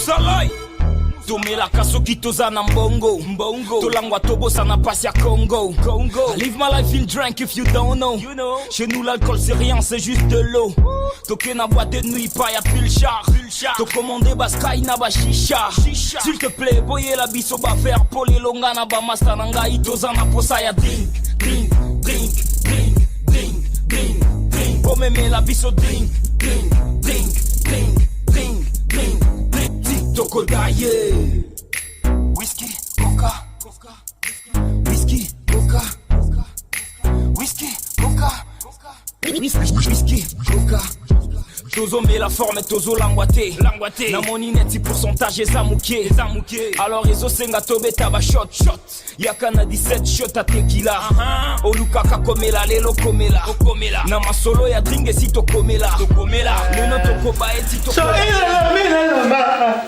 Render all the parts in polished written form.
Musala tomelaka soki toza na mbongo mbongo tolangwa tobosana pasi ya Congo Congo. I live my life in drink if you don't know, you know. Chez nous, l'alcool, c'est rien, c'est juste de l'eau. Toke na boîte de nuit pa ya pilchard, tokomande ba sky na ba shisha. S'il te plaît, boyela biso ba verre po lelonga na bamasta na ngai toza na posa ya drink, drink, drink, drink, drink, drink, drink. Bomemela biso drink, drink, drink, drink, drink, drink, drink, drink. Tokodaye whisky, coca, whisky, coca, whisky, coca, whisky, coca. Tozomela forme, tozolangwa te, langwa te. Namoni neti pourcentage eza moke, eza moke, alors ezosenga tobeta ba shot shot. Yaka na 17 shot ya tekila. Olukaka komela lelo, komela, okomela na masolo ya drink. Esi tokomela, tokomela lelo, tokoba eti. So ila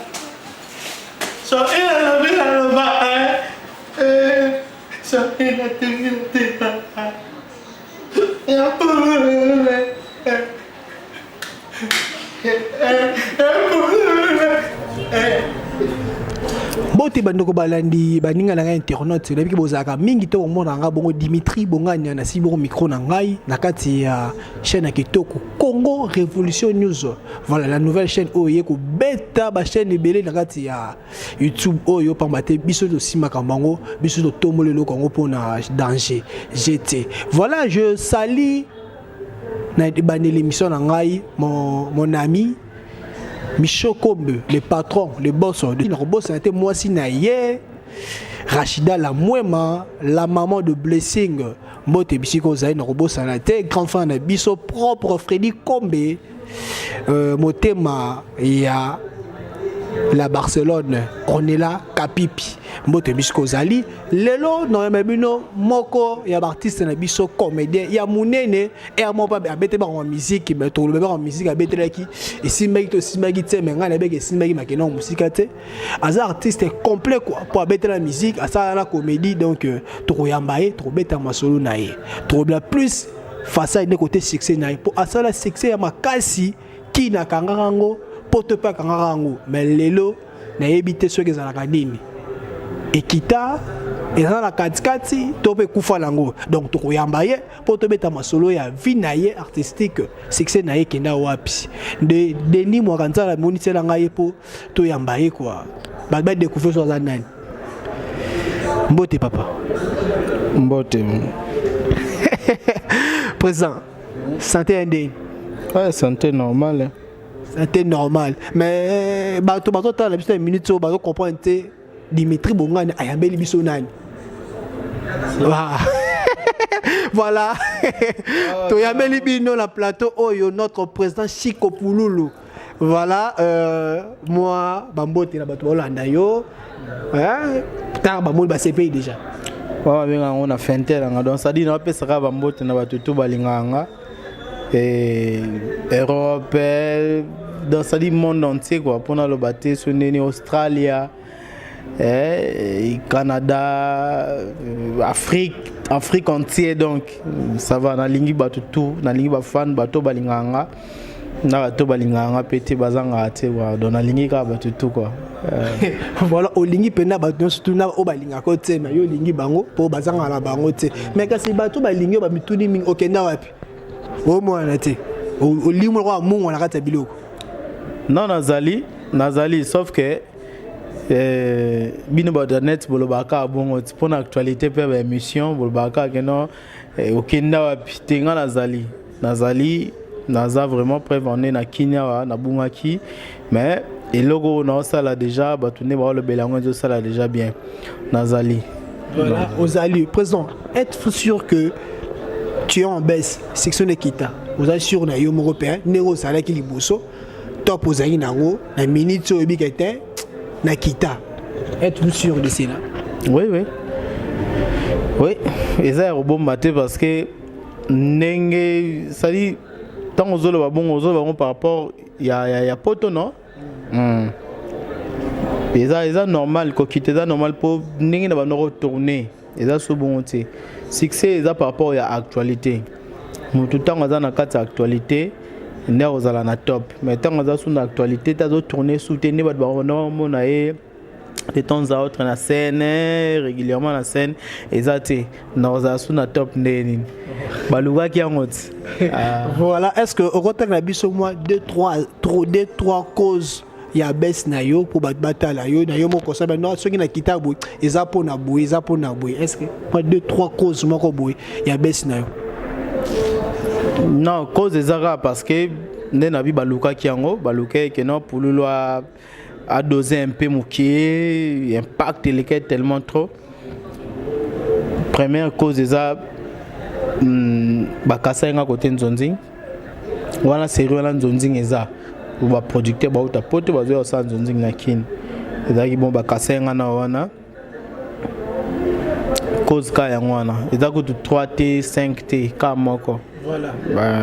so ila so ila ila. Mbote bandeko balandi, baninga na ngai internaute. Nayebiki bozalaka mingi te komona nga bongo Dimitri Bongania na bongo micro na ngai na kati ya chaîne ya kitoko Congo Révolution News. Voilà la nouvelle chaîne oyo ye kobeta bachaîne ebele na kati ya YouTube oyo, pamba te biso tosimaka bango, biso totombola eloko yango mpona danger gt. Voilà, je salue na ebandeli émission na ngai mon ami Micho Kombe, le patron, le boss de nakobosana te mwasi na ye Rachida la Mwema, la maman de Blessing. Mbote bisika ozali. Nakobosana te grand frère na biso propre Freddy Kombe, motema ya la Barcelone, Ornella Kapipi. Mbote bisika ozali. Lelo nayamba bino moko ya baartiste na biso, comédien ya monene. Ere moko mpe abete bango musique, mais tokoloba bango musique abetelaki esimbaki to esimbaki te, mais ngai nayebaki esimbaki makende yango mosika te. Aza artiste complet quoi, mpo abetela musique, asala na comédie. Donc tokoyamba ye, tokobeta masolo na ye, tokobela plus façade nde côté succès na ye, mpo asala succès ya makasi. Kina akangaka yango, poto mpe akangaka yango, mais lelo nayebi te soki ezalaka nini, ekita, eza na katikati to mpe ekufa nango. Donc tokoyamba ye mpo tobeta masolo ya vie na ye artistique, succès na ye ekenda wapi. Nde Denis Mwaka Nzala amonisela ngai ye mpo toyamba ye quoi, bato badécouvrir so aza nani. Mbote papa. Mbote. Président, santé ya ndeni? Ouais, santé normale. Santé normale, mais bato bazotala biso na minute oyo bazocomprendre te Dimitri Bongani ayambeli biso nani. Voilà, toyambeli bino na plateau oyo notre président Chico Pululu. Voilà, moi bambote na bato baolanda yo ntango bamoni basepeli déjà. Wana babenga yango na fente nanga. Donc c'est-à-dire naopesaka bambote na bato to balingaka nga, Europe, donc c'est-à-dire monde entier quoi, mpona aloba te so ndeni Australia, Canada, Afrique, Afrique entier. Donc ça va, nalingi bato tout, nalingi bafan, bato balingaka nga na bato balingaka nga mpe te, bazangaka te quoi. Donc nalingi kaka bato tout quoi. Voilà, olingi mpena bato nyonso tu na oyo balingaka te, mais yo olingi bango mpo bazangaka na bango te. Mais kasi bato balingi oyo bamituni mingi, okenda wapi? Omwana te, olingi lokola mungwa na kati ya biloko. Non, nazali, sauf que bino bato ya net bolobaka kaka bongo ti mpona actualité mpe baémission, bolobaka kaka ke non, okenda wapi te. Nga nazali, naza vraiment preuve en est na Kini awa nabungaki, mais eloko oyo naosala déjà, bato nde baolobela yango, ezosala déjà bien. Nazali. Voilà, ozali. Président, êtes-vous sûr que tu es en baisse, section ekita? Ozali sûr na yo moko mpe ndenge ozalaki liboso, top ozalaki nango na minute oyo oyebika te na kita? Êtes-vous sûr de cela? Oui, eza ya kobomba te, parce que ndenge sali, ntango ozoloba bongo, ozoloba bongo par rapport ya poto, non. Eza normal kokita, eza normal mpo ndenge na bando kotourne eza so bongo te. Succès eza par rapport ya actualité. Motu ntango aza na kati ya actualité. Nde akozala na top. Mais ntango aza su na actualité te, azotourne su te, nde bato bakomona ye de temps à autre na scène, régulièrement na scène eza te, nakozala su na top nde nini balukaki yango ti. Voilà, est ce que okotanga na biso mwa 2 3 2 3 causes ya baisse na yo, mpo bato batala yo na yo moko osala no, soki na kita boye eza mpona boye, eza mpona boye? Est ce que mwa 2 3 causes moko boye ya baisse na yo? Non, cause eza kaka parce que nde na bi balukaki yango, balukaki ke non, Pululu a dosé un peu moke, impact eleki tellement trop. Première cause eza bakasa nga kote nzonzing wana, série wana nzonzing eza baproducteur bauta poto, bazoya kosala nzonzing na Kini. Ezalaki bon, bakasa nga na wana. Cause ka yango wana, eza kutu 3 te, 5 te, ka moko.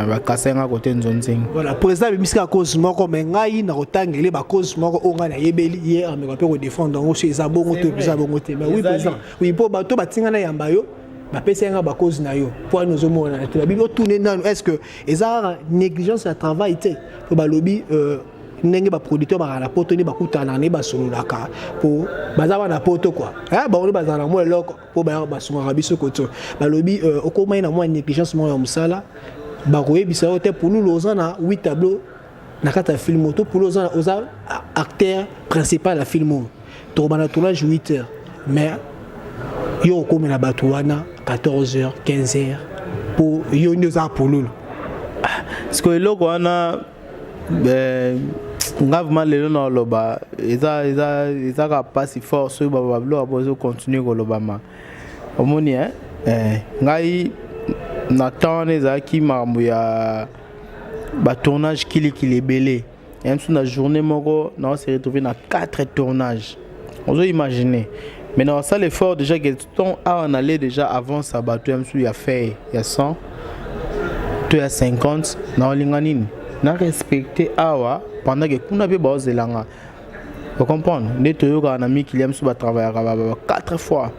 Bakasa nga kote nzonzing. Voilà, président abimisika cause moko, mais ngai na kotangele bacause moko oyo ngai nayebeli ye, ameka mpe kodéfendre yango so eza bongo to eza bongo te. Mais oui, président, oui, mpo bato batinga na yamba yo, bapesi yanga bacause na yo mpo wana ozomonana te. Babibi otune nanu, est ce que eza kaka négligence ya travail te? Mpo balobi ndenge baproducteur bakala na poto nde bakutana nde basololaka, mpo baza bana poto kua, bango nde bazala na mwa eloko mpo basungaka biso koto. Balobi okomai na mwa négligence moko ya mosala, bakoyebisa yo te, Pululu oza na 8 tableau na kati ya film oyo, to Pululu oza acteur principal ya film oyo, tokobanda tournage 8 heures, mais yo okomela bato wana 14 heures, 15 heures, mpo yo nde oza Pululu. Parce que eloko wana, nga vraiment lelo na oloba eza kaka mpasi fort soki babiloko bo ezocontinue kolobama. Omoni, ngai na temps wana ezalaki makambo ya batournage kilikili ebele ya mosusu. Na journée moko nao se retrouver na 4 tournage, ozo imaginer. Mais na osala effort déjà que ton awa nale déjà avance ya bato ya mosusu ya fait ya 100 to ya 50, na olinga nini na respecte awa pendant que kuna mpe baozelanga. Ocomprendre nde toyokaka na mikili ya mosusu, batravaillaka ba 4 fois.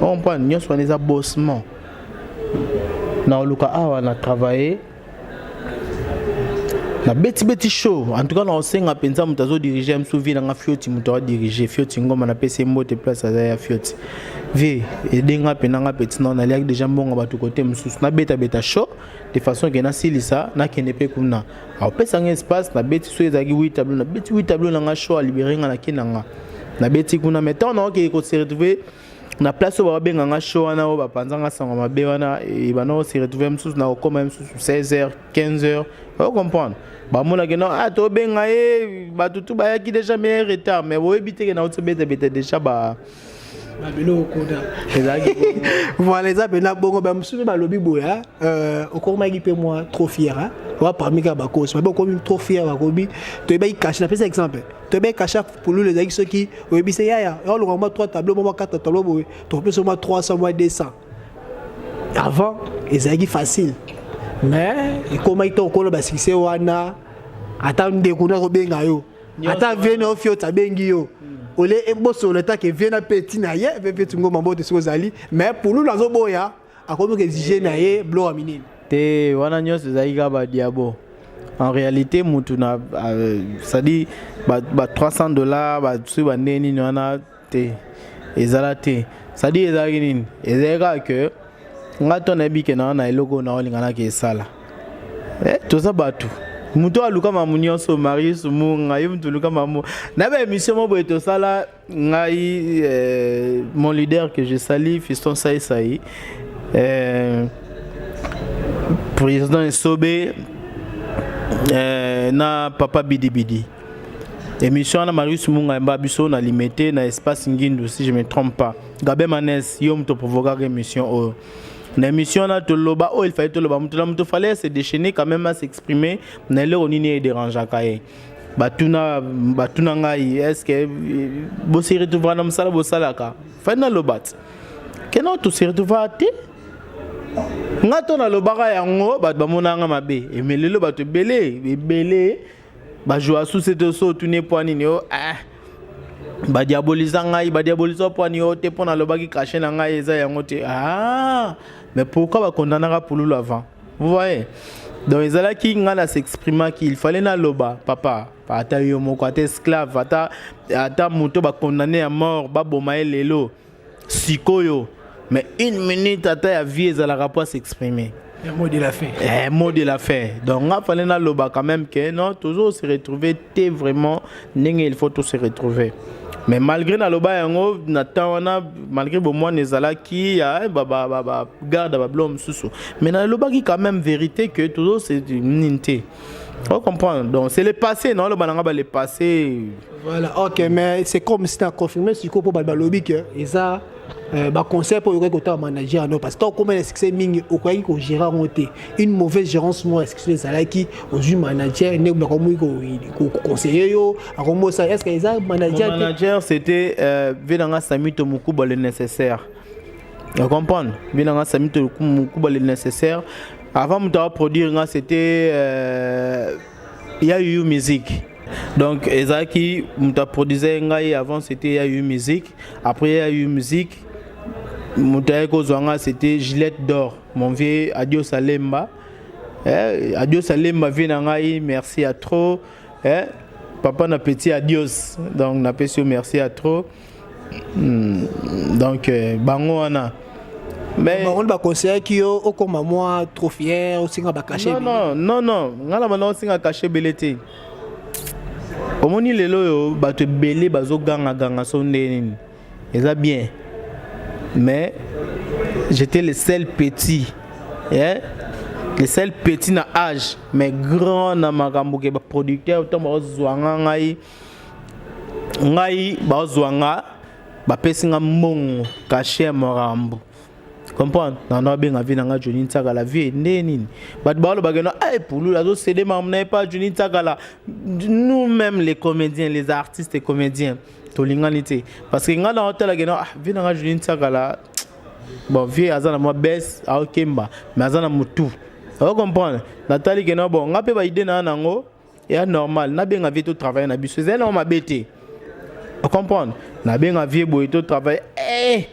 Ocomprendre, nyonso wana eza bossement. Na oluka awa na travailler, na betibeti show. En tout cas, na osenga mpenza moto azodirige mosu vie nanga, Fioti, moto adirige Fioti Ngoma, napesi ye mbote place aza ya Fioti vie edenga mpe nanga peti na naliaki déjà mbongo bato kote mosusu, nabetabeta show de façon ke nasilisa, nakende mpe kuna, akopesanga espace, nabeti. Soki ezalaki 8 tableau, nabeti 8 tableau nanga show, alibere nga, nake nanga, nabeti kuna. Mais ntango naokeke kose retrouver na place oyo babenganga show wana, oyo bapanzanga sango mabe wana, ebanda kose retrouver mosusu na kokóma mosusu 16 heures, 15 heures. Ocomprendre, bamonaki no, ah, tobenga ye, bato tu bayaki déjà mais retard, mais boyebi teke na oti obetabeta déjà ba Babiloko kuna. Ezalaki. Voilà, eza mpena bongo. Bamosusu mpe balobi boye, okomaki mpe mwa trop fier wa parmi kaka bakosi babe, okomi trop fier. Bakomi toyebaki cachet, napesa exemple, toyebaki cachet Pululu ezalaki soki oyebisi yaya olonga mwa 3 tableau, mwa 4 tableau boye, tokopesa mwa 300, mwa 200. Avant ezalaki facile, mais ekomaki to okolo basuccès wana, ata ndeko na kobenga yo, ata vie na yo Fioti abengi yo, ole bosolo etake vie na peti na ye pe Fioti Ngoma, mbote soki ozali. Mais Pululu azoboya, akomi koexige na ye biloko ya minene. Te, wana nyonso ezalaki kaka badiabo. En réalité, mutu na c'est-à-dire ba 300 $, soki bandenge nini wana te, ezala te. C'est-à-dire ezalaki nini? Ezalaki kaka ke nga to nayebi ke naa na eloko oyo naolinga esala. Toza bato, moto aluka mamu nyonso, Marius Munga, ye moto oluka mamu na baémission mo boye tosala. Ngai, mon leader que je salue, Fiston Saisai, président Esobe, na papa Bidibidi, émission wana Marius Munga yamba biso na Limete, na espace Ngindu, si je me trompe pas. Gabe Manes, yo moto provokaka émission oyo. Na émission wana toloba oyo il fallait toloba, moto na moto fallait se déchaîner quand même, à s'exprimer na eloko nini edérangeaka ye. Batuna, batuna ngai: est ce que bose retrouvera na mosala bosalaka? Fai naloba ti kena tose retrouvera te. Nga to nalobaka yango, bato bamonanga mabe. Eme lelo bato ebele ebele bazwa susu te. So otuni mpo nini o, ah, badiabolisa ngai, badiabolisa mpo nini o te, mpo nalobaki cachet na ngai eza yango te. Ah, mais pourquoi bakondanaka Pululu avant? Vous voyez, Donc ezalaki ngai na s'exprimaki, il fallait naloba. Papa, ata yo moko, ata esclave, ata moto bacondamné ya mort, baboma ye lelo sikoyo, mais une minute ata ya vie ezalaka po s'exprimer. Un mot de la fin. Eh, mot de la fin. Donc nga fallait naloba quand même que non, toujours se retrouver te, vraiment ndenge il faut tout se retrouver. Mais malgré naloba yango na temps wana, malgré bomwana ezalaki ya bagarde, babilo mosusu, mais nalobaki quand même vérité que toujours c'est nini te, on comprend. Donc c'est le passé, non, loba nanga ba le passé. Voilà, ok, mais c'est comme si tu as confirmé sikoyo mpo bato balobi ke eza baconseil mpo oyoki kotala manager no, parce que okoma na succès mingi, okoyaki kogérer yango te. Une mauvaise gérance moko ya succès ezalaki, ozwi manager nde bakomoki koconseiller yo, akomosa. Est ce que eza manager? Mon manager, c'était vieux nanga Samito Mukuba, le nécessaire. Tu comprendre, vieux nanga Samito Mukuba, le nécessaire. Avant moto produire nga, c'était Ya Yu Musique. Donc ezalaki moto aproduisait ngai avant, c'était Ya Yu Musique. Après Ya Yu Musique, moto ayaki kozwa nga, c'était Gillette d'or, mon vieux Adios Alemba, eh, Adios Alemba, vieux na ngai, merci à trop, eh, papa na petit Adios. Donc napesi yo merci à trop. Donc bango wana. Mais bango baconseillaki yo okoma mwa trop fier, osinga bacachet? Non, non, non, non, ngai na banda osinga cachet ebele te. Omoni lelo oyo bato ebele bazogangaganga so nde nini, eza bien, mais j'étais le seul petit, yeah? Le seul petit na âge, mais grand na makambo ke baproducteur ntango bazozwanga ngai, ngai bazozwa nga, bapesi nga mbongo, cachet ya makambo, comprendre. Nando abenga vieux na nga Johnny Ntsakala. Vieux, nde nini bato balobaka no ay Pululu azocéder makambo na ye pa Johnny Ntsakala? Nous-mêmes les comédiens, les artistes et comédiens, tolingani te, parce que ngai na otalaka no, ah, vieux na nga Johnny Ntsakala, bon, vieux aza na mwa bese, aokemba, mais aza na motu, ocomprendre. Natali ke no, bon, nga mpe baidée na nango eya normal, nabenga vieux, totravaille na biso, ezali nango mabe te, ocomprendre. Nabenga vieux boye, totravaille. Eh,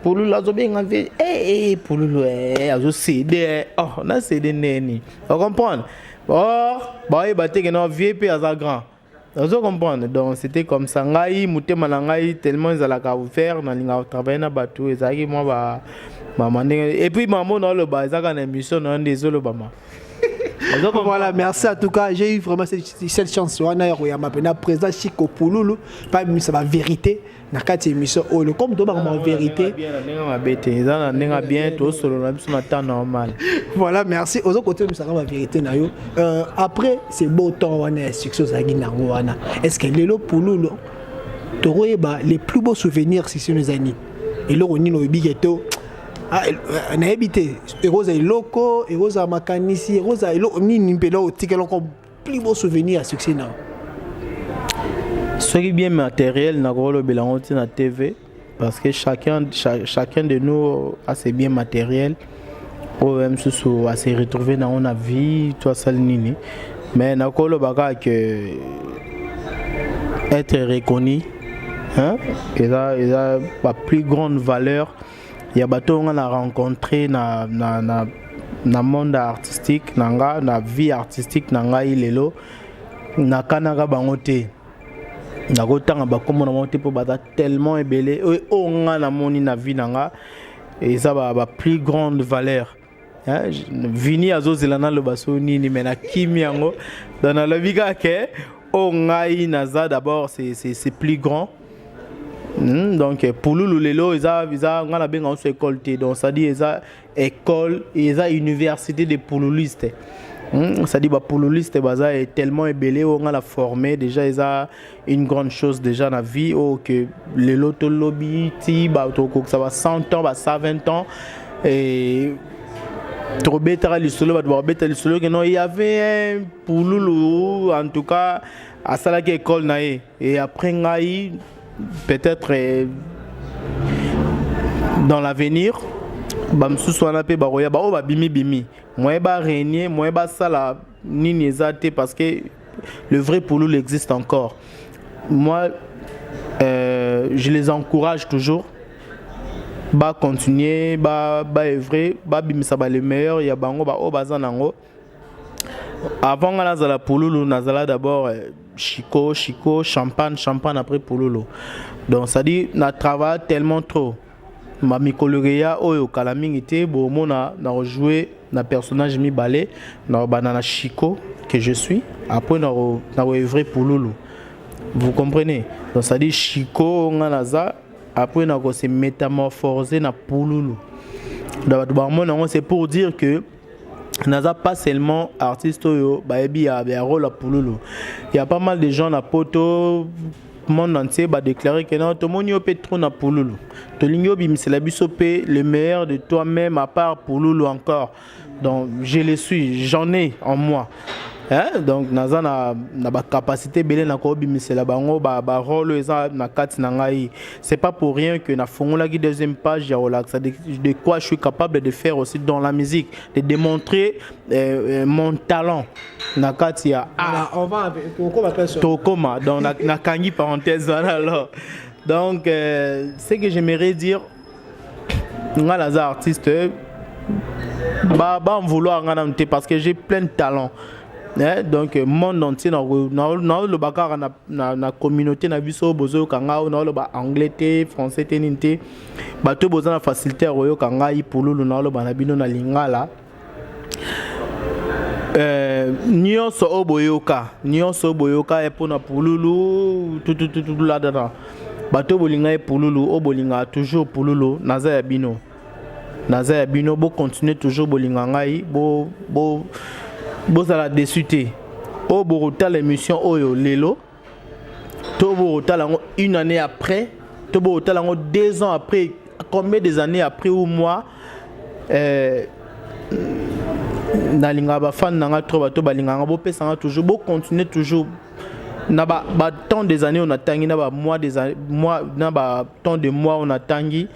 Pululu azobenga vieux, eh, eh, Pululu, eh, azocéder. Oh, nacéder neni? Ocomprendre. Or baoyeba te ke no, vieux mpe aza grand, ozo comprendre. Donc c'était comme ça. Ngai motema na ngai tellement ezalaka ouvert, nalingaka travailler na bato, ezalaki mwa bama ndenge. Et puis mamo na oloba eza kaka na émission na yo nde ezolobama. Voilà, merci. En tout cas, j'ai eu vraiment cette chance wana ya koyamba mpena président Chico Pululu pa bimisa bavérité na kati ya émission oyo, comme tobaka ma vérité. Na ndenge mabe te, eza na ndenge bien, tosolola biso na temps normal. Voilà, merci. Ozo kote obimisaka bavérité na yo. Après c'est beau temps wana ya succès ozalaki nango wana, est ce que lelo Pululu tokoyeba les plus beaux souvenirs succès no eza nini? Eloko nini oyebiki to nayebi te, ekozala eloko, ekozala makanisi, ekozala eloko nini mpela otikela comme plus beau souvenir ya succès na yo? Soki bien matériel, nakolobela yango ti na TV, parce que chacun de nous a ses biens matériels oyo ye mosusu ase retrouve nango na vie to asali nini. Mais nakoloba kaka que être reconnu, hein, eza ba plus grande valeur ya bato oyo nga na rencontré na monde artistique na nga, na vie artistique na ngai. Lelo nakanaka bango te, nakotanga bakombo na bango te mpo baza tellement ebele. Oyo nga namoni na vie na nga eza ba plus grande valeur. Vini azozela naloba so nini, me nakimi yango. Donc nalobi kaka ke oyo ngai naza d'abord, c'est plus grand. Donc Pululu lelo eza ngai nabenga so école te. Donc c'est-à-dire eza école, eza université de pululiste. C'est-à-dire bapululiste baza tellement ebele oyo ngai na formé déjà, eza une grande chose déjà na vie oyo ke lelo tolobi ti tokokisa ba 100 ans, ba 120 ans et tobetaka lisolo, bato bakobeta lisolo ke non, il y avait un Pululu, en tout cas asalaki école na ye. Et après ngai, peut-être dans l'avenir, bamosusu wana mpe bakoya, baoyo babimi-bimi moye barégner, moye basala nini eza te, parce que le vrai Pululu existe encore. Moi, je les encourage toujours bacontinuer, baœuvrer, babimisa ba le meilleur ya bango, baoyo baza nango. Avant nga nazala Pululu, nazala d'abord Chico, Chico, Champagne, Champagne, après Pululu. Donc ça dit na travaille tellement trop. Ma mikolo ya oyo, kala mingi te, bomona na rejouer na personnage mibale, na bana na Chico que je suis, après na œuvrer Pululu. Vous comprenez? Donc ça dit Chico nga naza, après na ko se métamorphoser na Pululu. Donc bato bamona yango, c'est pour dire que naza pas seulement artiste oyo bayebi ya rôle ya Pululu. Il y a pas mal de gens na poto, monde entier, badéclaré que non, tomoni yo mpe trop na Pululu, tolingi obimisela biso mpe le meilleur de toi-même à part Pululu encore. Donc je le suis, j'en ai en moi, hein? Donc naza na bacapacité ebele na kobimisela bango barôle oyo eza na kati na ngai. C'est pas pour rien que nafungolaki deuxième page ya kolakisa de quoi je suis capable de faire aussi dans la musique, de démontrer mon talent na kati ya art. On va tokoma. Tokoma. Donc nakangi parenthèse wana. Alors donc ce que j'aimerais dire, nga naza artiste, ba en vouloir nga nanu te parce que j'ai plein de talents. Eh, donc monde entier, naoloba kaka na communauté na biso oyo bozoyoka ngai oyo, naoloba anglais te, français te, nini te. Bato oyo boza na facilité ya koyoka ngai Pululu, naoloba na bino na lingala. Nyonso oyo boyoka, nyonso oyo boyoka ye mpona Pululu tutututu ladana, bato oyo bolinga ye Pululu, oyo bolingaka toujours Pululu, naza ya bino, naza ya bino. Bocontinue toujours bolinga ngai, bozala déçu te. Oyo bokotala émission oyo lelo to bokotala yango une année après, to bokotala yango 2 ans après, combien des années après ou moi, nalingaka bafans na nga trop. Bato balingaka nga, bopesanga toujours, bocontinue toujours na batemps des années oyo natangi, na bamois des mois, na batemps de mois oyo natangi.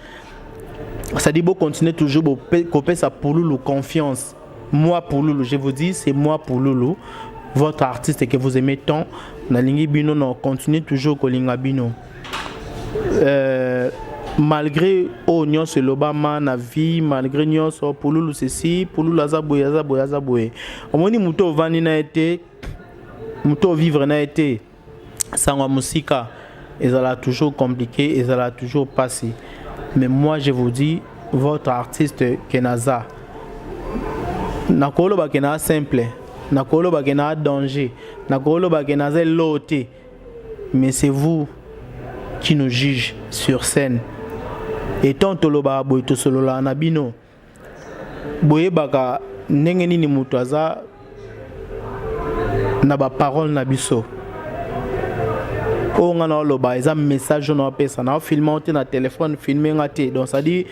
C'est-à-dire bocontinue toujours kopesa Pululu confiance. Moi Pululu, je vous dis, c'est moi Pululu, votre artiste que vous aimez tant. Nalingi bino, na continue toujours kolinga bino malgré oyo nyonso elobama na vie, malgré nyonso, Pululu ceci, Pululu aza boye, aza boye, aza boye. Omoni moto ovandi na ye te, moto ovivre na ye te, sango ya mosika ezala toujours compliqué, ezala toujours pasi. Mais moi je vous dis, votre artiste ke naza, nakoloba ke naza simple, nakoloba ke naza danger, nakoloba ke naza eloo te, mais c'est vous qui nous juge sur scène. Étant tolobaka boye, tosololaka na bino, boyebaka ndenge nini moto aza na baparole na biso. Oyo nga na oloba eza message oyo naopesa, naofilme te na telefone, filme nga te. Donc c'est-à-dire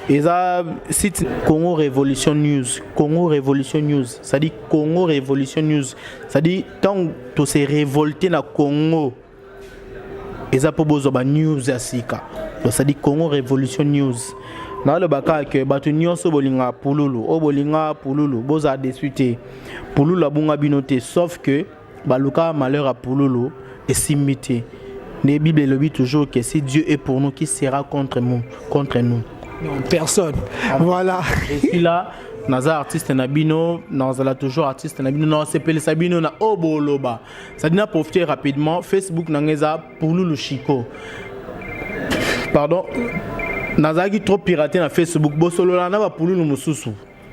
eza site Congo Révolution News, Congo Révolution News, c'est-à-dire Congo Révolution News, c'est-à-dire ntango tose révolté na Congo, eza mpo bozwa banews ya sika. Donc c'est-à-dire Congo Révolution News. Naloba kaka ke bato nyonso bolingaka Pululu, oyo bolingaka Pululu, bozala déçu te. Pululu abunga bino te, sauf que balukaka malheur ya Pululu, esimbi te. Nde Bible elobi toujours que si Dieu est pour nous, qui sera contre nous, contre nous? Non, personne. Voilà. Je suis là, naza artiste na bino, nazala toujours artiste na bino, nasepelisa bino na oyo boloba. C'est-à-dire na profiter rapidement, Facebook na ngai eza Pululu Chico. Pardon, nazalaki trop piraté na Facebook, bosolola na bapululu mosusu.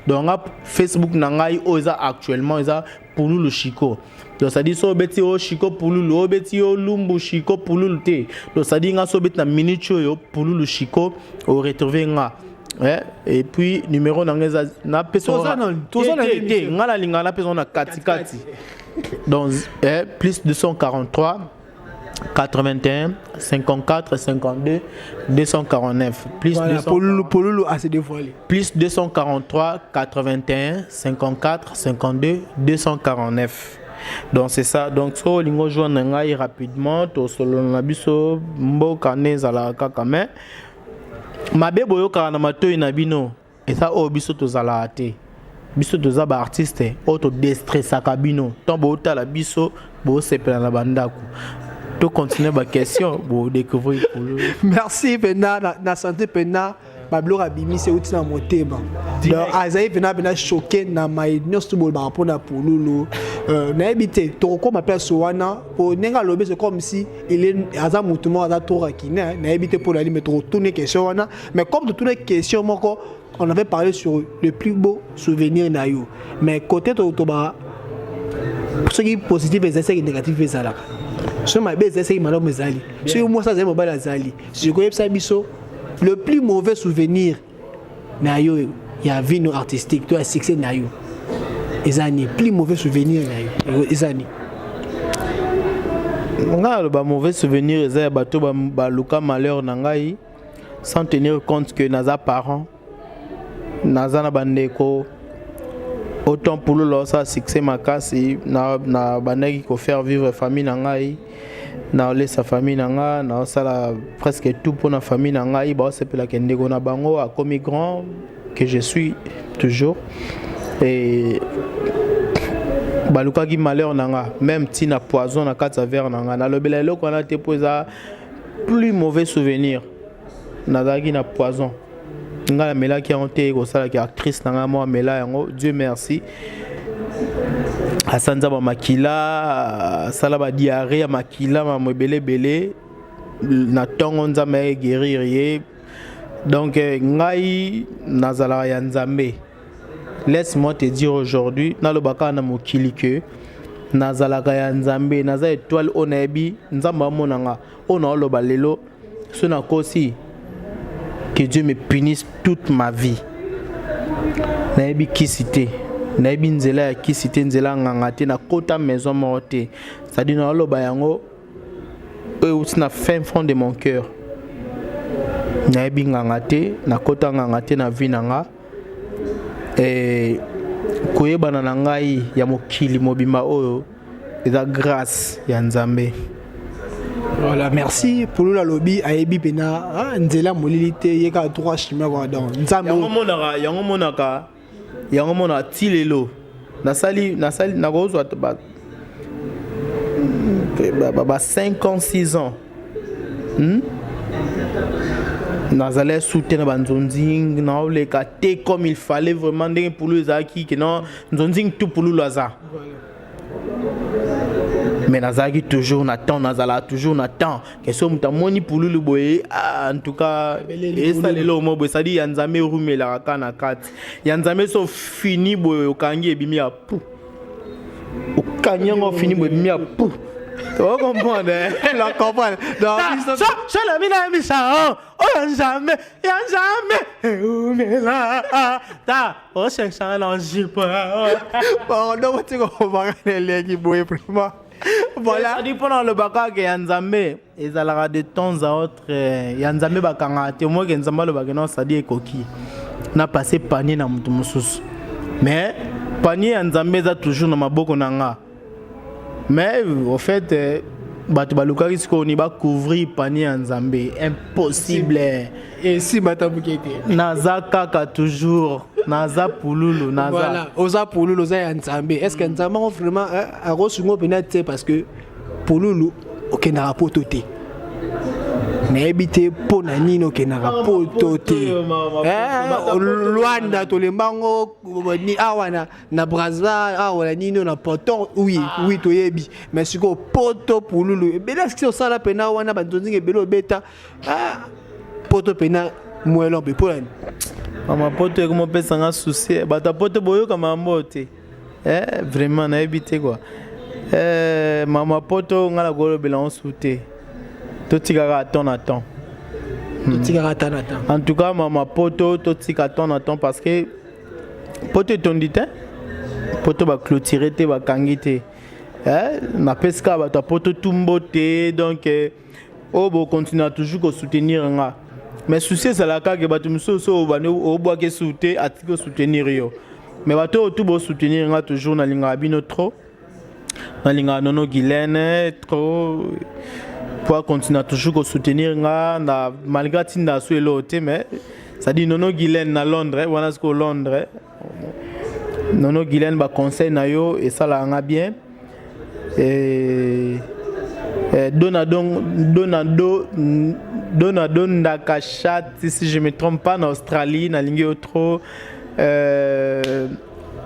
Donc nga Facebook na ngai oyo eza actuellement eza Pululu Chico. Donc c'est-à-dire so obeti o Chico Pululu, obeti o Lumbu Chico Pululu te. Donc c'est-à-dire nga so obeti na minute oyo Pululu Chico, oretrouve nga. Ouais, et puis numéro na ngai eza napesa te, nga nalingaka napesa na katikati. Donc plus 243 81 54 52 249. Plus voilà, 240, Pululu, Pululu a se dévoilé. Plus 243 81 54 52 249. Donc c'est ça. Donc so olingi ojoindre ngai rapidement, tosolola na biso. Mboka nde ezalaka kaka, mais mabe boyokaka na matoi na bino eza oyo biso tozalaka te. Biso toza baartiste oyo todestressaka bino ntango bootala biso, bosepela na bandako. Tocontinue baquestion, bodécouvrir. Merci mpena na santé mpena. Babiloko abimisi euti na motema. Donc azali mpena mpena choqué na mai nyonso bolobaka mpona Pululu. Nayebi te, tokokóma place wana po ndenge alobi, c'est comme si il est aza motu moko aza trop rancunier. Nayebi te mpo nali, mais tokotuna question wana. Mais comme totuna question moko, on avait parlé sur le plus beau souvenir na yo, mais côté toba soki positif ezali, soki négatif ezalaka, soki mabe ezali, soki malamu ezali, soki mwasi azali, mobali azali. Sikoyebisa biso le plus mauvais souvenir na yo ya vie no artistique to ya succès na yo eza nini? Plus mauvais souvenir na yo eza nini? Ngai aloba, mauvais souvenir eza ya bato baluka malheur na ngai sans tenir compte que naza parent, naza na bandeko. Autant Pululu osala succès makasi, na bandaki kofaire vivre famille na ngai, naolesa famille na nga, naosala presque tout mpona famille na ngai. Baosepelaka ndeko na bango akomi grand que je suis toujours, et balukaki malheur na nga, même ntina poison na kati ya verre na nga. Nalobela eloko wana te mpo eza plus mauvais souvenir. Nazalaki na poison, ngai namelaki yango te, kosalaki actrice na ngai moko amela yango. Dieu merci, asanza bamakila, asala badiarrhée ya makila, mamo ebele ebele. Na ntongo Nzambe ayeguérir ye. Donc ngai nazalaka ya Nzambe. Laisse-moi te dire aujourd'hui, naloba kaka na mokili ke nazalaka ya Nzambe, naza étoile oyo nayebi Nzambe amonanga. Oyo naoloba lelo, so nakosi, que Dieu me punisse toute ma vie. Nayebi kisi te, nayebi nzela ya kisi te, nzela ya nganga te, nakota maison moko te. C'est-à-dire naoloba yango oyo euti na fin fond de mon cœur. Nayebi nganga te, nakota nganga te na vie na nga. Koyebana na ngai ya mokili mobimba oyo eza grâce ya Nzambe. Voilà, merci. Pululu alobi ayebi mpena nzela molili te, ye kaka droit chemin quoi. Donc Nzambe. Yango monaka, yango monaka, yango monaka ti lelo. Nasali nakozwa ba 5 ans, 6 ans, Nazali su te na banzonzing, naoleka te comme il fallait vraiment. Ndenge Pulu ezalaki ke non, nzonzing tu Pululu aza, mais nazalaki toujours na temps, nazalaka toujours na temps ke so moto amoni Pululu boye, ah, en tout cas esalela omo boye. Sadi ya Nzambe erumelaka kaka na kati ya Nzambe. So fini boye, okangi, ebimi ya pu, okangi yango, fini boye, ebimi ya pu. Ocomprendre? La comprendre. Sala mina misa oyo Nzambe ya Nzambe eumela ta osesanga na nzipa. Bon, donc tika kobanga na elengi boye vraiment. Voilà. Adi mpona aloba kaka ya Nzambe ezalaka de temps à autre. Ya Nzambe bakangaka te. Omoke Nzambe alobaka non, sadi ekoki na passe panier na moto mosusu, mais panier ya Nzambe eza toujours na maboko na nga. Mais au fait, bato balukaki sikoyo ni bacouvrir panier ya Nzambe, impossible. Esimba ata moke te. Naza kaka toujours, naza Pululu, naza. Voilà, oza Pululu, oza ya Nzambe. Est ce que Nzambe yango vraiment akosunga mpena te? Parce que Pululu okendaka poto te, nayebi te mpo na nini okendaka poto te. Lwanda tolembango awa na Braza, awa na nini, na Porto. Oui, toyebi, mais sikoyo poto, Pululu, ebele siki osala mpena wana, banzonzinga ebele obeta poto mpena mwelo mpe mpo nani? Mama, poto ekomopesanga souci. Bato ya poto boyoka mambo te. Vraiment nayebi te quoi. Mama poto, ngai nakolobela ngo su te, totikaka temps na temps. Totikaka temps na temps. En tout cas, mama poto, totika temps na temps, parce que poto etondi te, poto baclôture te, bakangi te. Napesi kaka bato ya poto tumbo te. Donc oyo bokontinue toujours kosoutenir nga, mais souci ezalaka kaka bato mosusu oyo bandi obwaki su te, atiki kosoutenir yo. Mais bato oyo tu bosoutenir nga toujours, nalingaka bino trop. Nalingaka Nono Guylaine trop po acontinue toujours kosoutenir nga na malgré atinda so eloko te. Mais c'est-à-dire Nono Guylaine na Londres wana, sikoyo Londres, Nono Guylaine, baconseil na yo esalaka nga bien. Et Eh, Donado, Donado, Donado Ndakashat, si je me trompe pas, en Australie, nalingi yo trop. Euh,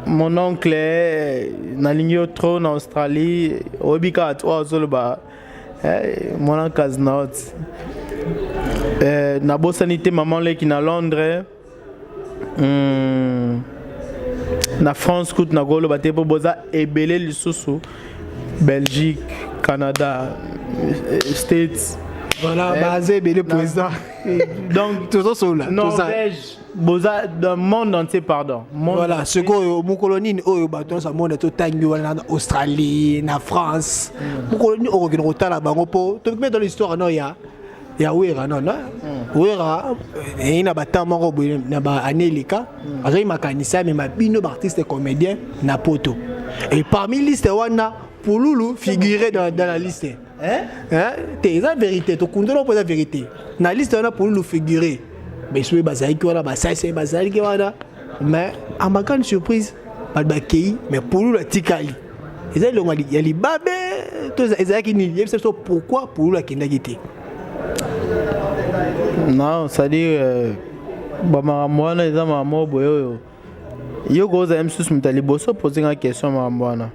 mon oncle, eh, nalingi yo trop na Australie, oyebi kaka oyo azoloba eh, mwana kaznaot. Eh, nabosani te maman leki na Londres. Na France kutu nakoloba te mpo boza ebele lisusu Belgique, Canada, States. Voilà, baza ebele président. Donc tozosola Norvège, boza dans le monde entier, pardon. Monde voilà, sikoyo mokolo nini oyo bato nyonso amona totangi wana na Australie, na France. Mokolo nini okokende kotala bango mpo tokime dans l'histoire no ya ya Wera non non Wera eyi na batemps moko boye na baannée eleka azwaki makanisi amema bino baartiste comédien na poto et parmi liste wana Pululu figurait dans la liste. Hein? Hein? Te eza vérité tokundela mpo eza vérité na liste wana Pululu figurait mais soki bazalaki wana basalisi bazalaki wana mais à ma grande surprise bato bakei mais Pululu atikali eza elongo ya libabe to ezalaki nini yebisa biso pourquoi Pululu akendaki te. Non, c'est-à-dire bamakambo wana eza makambo boye oyo yo kozala mosusu moto ya liboso pose nga question. Makambo wana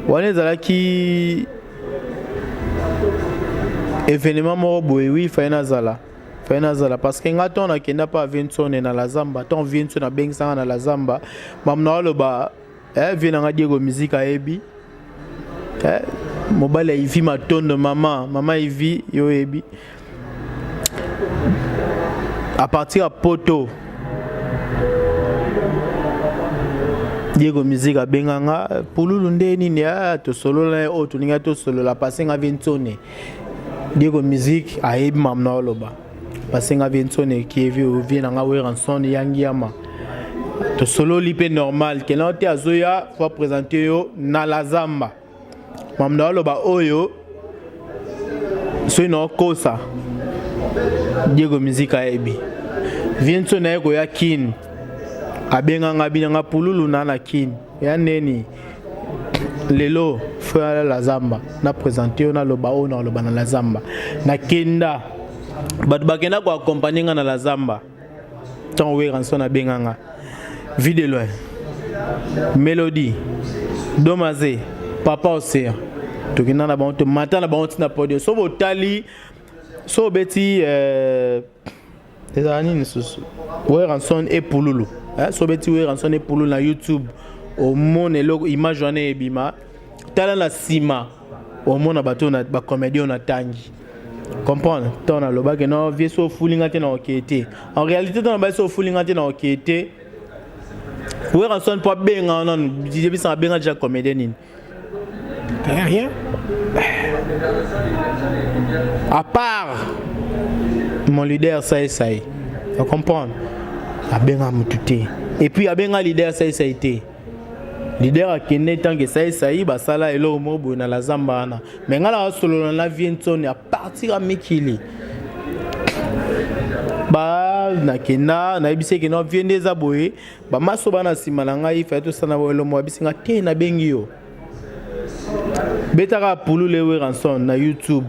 wana ezalaki événement moko boye, oui, faye nazala, faye nazala parce que nga ntongo nakenda mpa Vinsone na la Zamba, ntongo Vinsone abengisanga na la Zamba, mamu na aloba eh, vie nanga Diego Musique ayebi eh, mobali ya Ivi Matondo, mama mama Ivi yo oyebi à partir ya poto. Diego Musique abenganga Pululu nde nini tosolola ye oyo tolingi tosolola pase nga Vinsone. Diego Musique ayebi mamu na oloba pase nga Vinsone kievi vie nanga Werrason yangiama tosololi mpe normal kena te azoya faut présenter yo na la Zamba. Mamu na oloba oyo soki naokosa Diego Musique ayebi. Vinsone aye koya Kini abenganga binanga Pululu na Kini ya neni lelo fo ya la Zamba na présente yo naloba oyo naloba na la Zamba. Nakenda bato bakenda koaccompagne nga na la Zamba ntango Werrason abenganga Vie de loin, Mélodie Domaze, Papa Océan, tokenda na bango tomata na bango ntina podium. So botali so obeti ezala nini susu Werrason e Pululu, so obeti Werrason e Pululu na YouTube omona eloko image wana ebima. Tala na nsima omona bato bacomédien oyo natangi comprendre. Ntango nalobaki no vie so ofulinga te na okeye te, en réalité ntango nabaki so ofulinga te na okeye te, Werrason mpo abenga nanu yebisanga abenga déjà comédien nini? Rien. À part mon leader Saï Saï, comprendre abenga mutu te et puis abenga leader Saï Saï te. Leader akende ntango Saï Saï basala eloko moko boye na la Zamba wana mais ngai nakasolola na Viensone à partir ya mikili ba nakenda nayebisi eke no vie nde eza boye bamaso bana nsima na ngai faye tosala boye elomo abisi nga te nabengi yo betaka Pululu Werrason na YouTube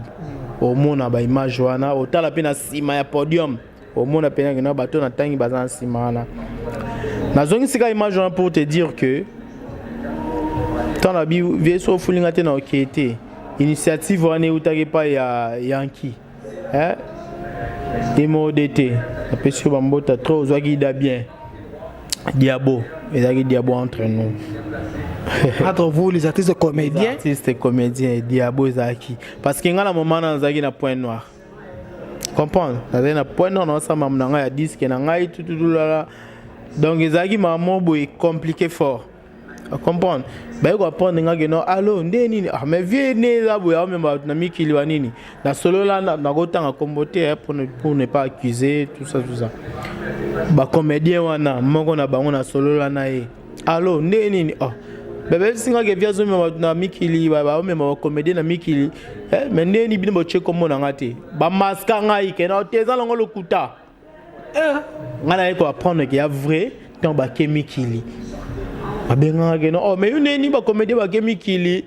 omona baimage wana otala mpe na nsima ya podium omona mpe nakenda bato na ntangi baza na nsima wana. Nazongisika image wana pour te dire que ntango na bi vie so ofulinga te na okeye te, initiative wana eutaki epai ya Yanki eh? Emode te napesi yo bambota trop ozwaki ida bien diabo ezalaki diabo entre nous. Entre vous les artistes comédiens. Artistes comédiens diabo ezalaki parce que ngai na moment wana nazalaki na point noir, comprendre, nazalaki na point noir naosala mamu na ngai ya disque na ngai tututulala donc ezalaki makambo boye compliqué fort, comprendre. Baye koapprendre nga ke no allo nde nini ah mais vie nde eza boye aomema bato na mikili wa nini nasolola nakotanga kombo te pour ne pas accuser tout ça tout ça. Bacomédien wana moko na bango nasolola na ye allo nde nini oh bebebisi nga ke vie azomema bato na mikili baomema bacomédien na mikili mais nde nini bino botie kombo na nga te bamaska ngai ke na te eza nango lokuta. Ngai naye koapprendre ke ya vrai ntango bake mikili babengaka ke no oh mais yo neni bacomédien bake mikili.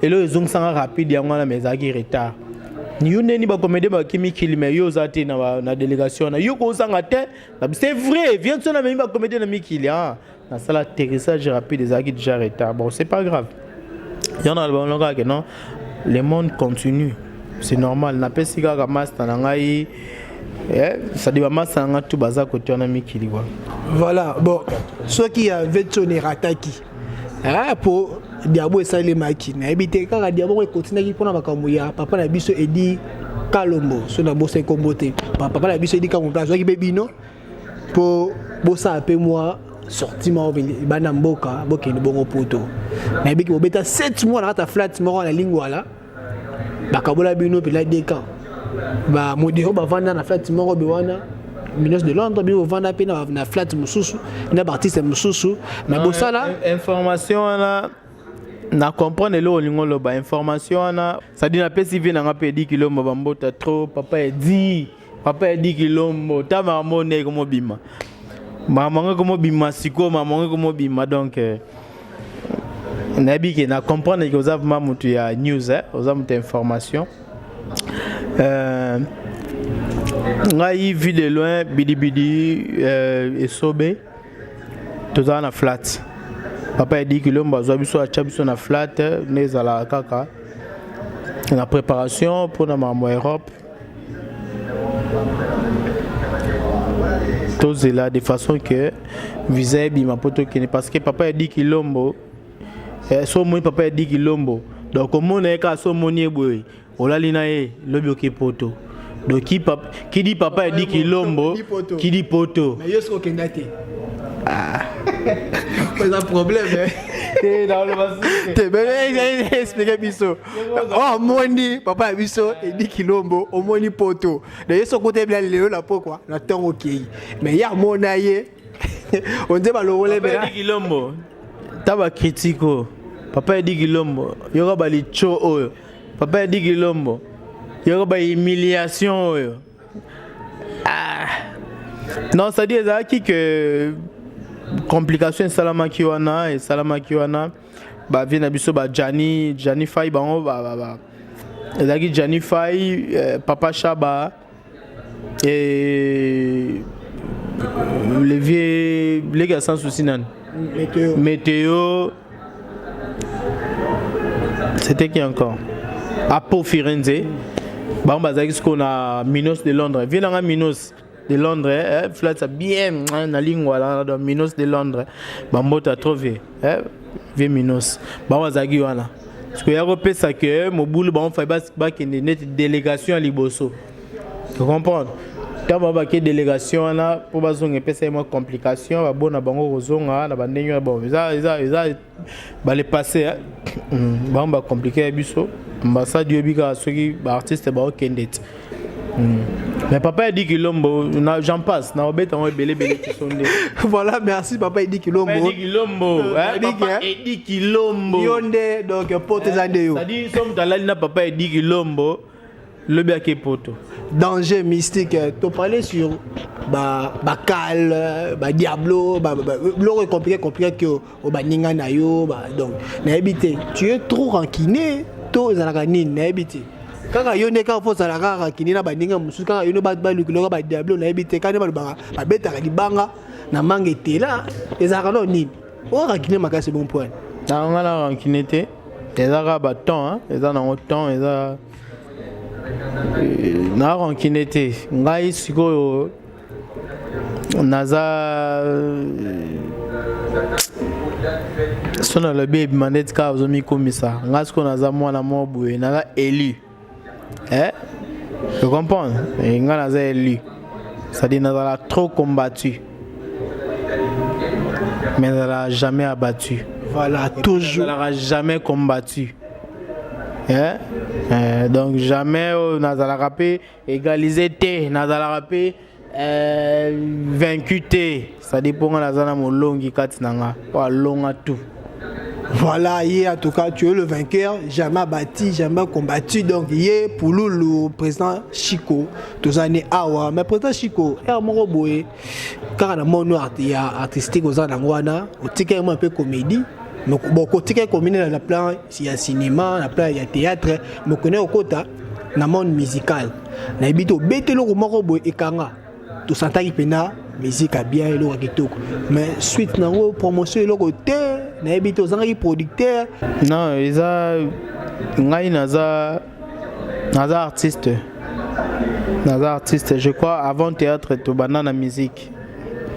Eloko ezongisanga rapide yango wana, mais ezalaki retard. Yo ndeni bacomédien baki mikili, mais yo oza te na délégation wana, yo kozanga te. C'est vrai, viens so namemi bacomédien na mikili, ah, nasala atterrissage rapide, ezalaki déjà retard. Bon, c'est pas grave. Yango na bango kaka non, le monde continue, c'est normal. Napesi kaka master na ngai, c'est-à-dire bamaster na ngai tu baza kote wana mikili kwa. Voilà. Bon, soki ya vetson erataki po diabo esalemaki, nayebi te kaka diabo ngo ekotinaki mpona makambo ya papa na biso Edi Kalombo. So na bosa ekombo te, papa na biso Edi Kalombo mpe azwaki mpe bino mpo bosala mpe mwa sortie moko bana mboka, bokende bongo poto. Nayebiki bobeta 7 mois na kati ya flat moko na Lingwala, bakabola bino mpela deux camps. Bamodero bavanda na flat moko be wana, Minos de Londres, bino bovanda mpe na flat mosusu na baartiste mosusu, mais bosala Information wana, na comprendre eloko olingi oloba. Information wana, c'est-à-dire napesi vie nanga mpe Edi Kilombo bambota trop. Papa Edi, papa Edi Kilombo, ta makambo nde ekomobima, makambo yango ekomobima sikoyo, makambo yango ekomobima. Donc nayebi ke na comprendre ke oza vraiment motu ya news, eh? Oza motu ya information. Ngai Vue de Loin, Bidibidi, Esobe, tozala na flat. Papa Edi Kilombo azwa biso, atya biso na flat nde ezalaka kaka na préparation mpona makambo ya Europe. Tozela de façon que visa ebima mpo tokende, parce que papa Edi Kilombo, so omoni papa Edi Kilombo, donc omona ye kaka, so omoni ye boye, olali na ye, lobi oke poto. Donc qui dit papa Edi Kilombo, qui dit poto. Mais yo soki okenda te, eza problème te. Explique biso. Omoni papa ya biso Edi Kilombo, omoni poto na ye. Soki otebela lelo na pokwa na ntongo okei, mais ye amona ye onde balongole. Edi Kilombo, ta bacritique oyo. Papa Edi Kilombo, yoka balitio oyo. Papa Edi Kilombo, yoka bahumiliation oyo. Ah. Non, c'est-à-dire ezalaki que complication esalamaki wana, esalamaki wana. Bavie na biso bajani, Jani Fai, bango ezalaki Jani Fai, papa Shaba et le vieux leki ya Sans Souci, nani? Météo. Météo. C'était qui encore? Apo Firenze. Bango bazalaki sikoyo na Minos de Londres. Vie nanga Minos de Londres, flat bien na Lingwala. Donc Minos de Londres, bambota trop vie, vie Minos. Bango bazalaki wana sikoyo ya kopesa ke mobulu. Bango fai bakende neti délégation ya liboso, comprendre? Ntango bango bake délégation wana mpo bazonga, epesa ye mwa complication. Babona bango kozonga na bandenge wana. Bon, eza bale passé. Bango bacompliqué ya biso ambassade. Oyebi kaka soki baartiste baokende ti. Mais papa Edi Kilombo, j'en passe, na obeta ngo ebele ebele kisonde. Voilà, merci papa Edi Kilombo. Papa Edi Kilombo, hein, papa Edi Kilombo. Yonde donc poto eza nde yo. C'est-à-dire somme talali na papa Edi Kilombo, lobi ake poto. Danger mystique, to parler sur ba ba cal, ba diablo, ba biloko compliqué compliqué que o baninga na yo ba. Donc nayebi te, tu es trop rancunier to ezalaka nini? Nayebi te, kaka yo nde kaka fo ozala kaka rancunier na baninga mosusu, kaka yo nde balukiloka badiablo. Nayebi te, kaka nde balobaka babetaka libanga na manga etela, ezalaka no nini? Oyo rancunier makasi, bon point. Na nga na rancunier te, eza kaka batemps, eza nango temps, eza na rancunier te. Ngai sikoyo naza so nalobi ebima neti kaka ozomikumisa. Ngai sikoyo naza mwana moko boye, naza élu, eh? Je comprends, ngai naza élu, c'est-à-dire nazala trop combattu mais nazala jamais abattu. Voilà, toujours. Nazalaka jamais combattu, eh? Eh, donc jamais oyo nazalaka mpe égalisé te, nazalaka mpe vaincu te. C'est-à-dire mpo nga naza na molongi kati na nga po alonga tout. Voilà, ye, en tout cas, tu es le vainqueur, jamais battu, jamais combattu. Donc, ye, Pouloulou, président Chico, tous années awa. Mais président Chico, er moko boye, kaka na monde ya artistique oza nango wana, otika un peu comédie. Bon, kotika combine na plan ya cinéma, na plan ya théâtre, mokone okota na monde musical. Nayebi te, obeti eloko moko boye ekanga, tosantaki mpena musique ya bien, eloko ya kitoko, mais suite nango promotion eloko te. Nayebi te, ozangaki producteur? Non, eza ngai naza artiste, naza artiste. Je crois avant théâtre tobanda na musique